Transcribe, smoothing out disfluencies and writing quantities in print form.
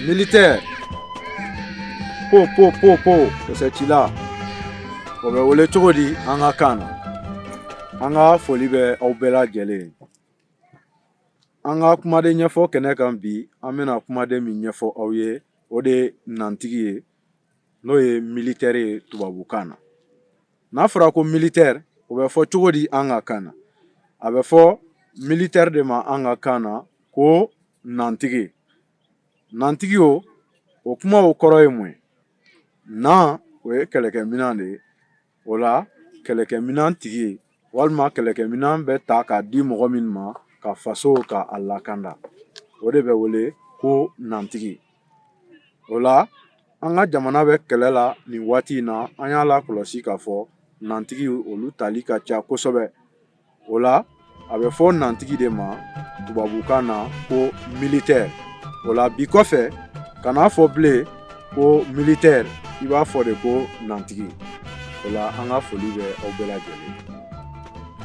Militaire, po po po po, kisɛcila, o bɛ wele cogo di an ka kan na? An ka foli bɛ aw bɛɛ lajɛlen ye. An ka kumaden ɲɛfɔ kɛnɛ kan bi, an bɛna kumaden min ɲɛfɔ aw ye, o de ye nantigi ye, n'o ye militaire ye tubabukan na. N'a fɔra ko militaire, o bɛ fɔ cogo di an ka kan na? A bɛ fɔ militaire de ma an ka kan na ko nantigi. Nantigi, o kuma o kɔrɔ ye mun ye? Nan, o ye kɛlɛkɛminɛn de ye. O la kɛlɛkɛminɛn tigi walima kɛlɛkɛminɛn bɛ ta k'a di mɔgɔ min ma ka faso ka a lakanda, o de bɛ wele ko nantigi. O la an ka jamana bɛ kɛlɛ la nin waati in na, an y'a lakɔlɔsi k'a fɔ nantigi olu tali ka ca kosɛbɛ. O la a bɛ fɔ nantigi de ma tubabukan na ko militaire. O la bi kɔfɛ, kan'a fɔ bilen ko militaire, i b'a fɔ de ko nantigi. O la an ka foli bɛ aw bɛɛ lajɛlen.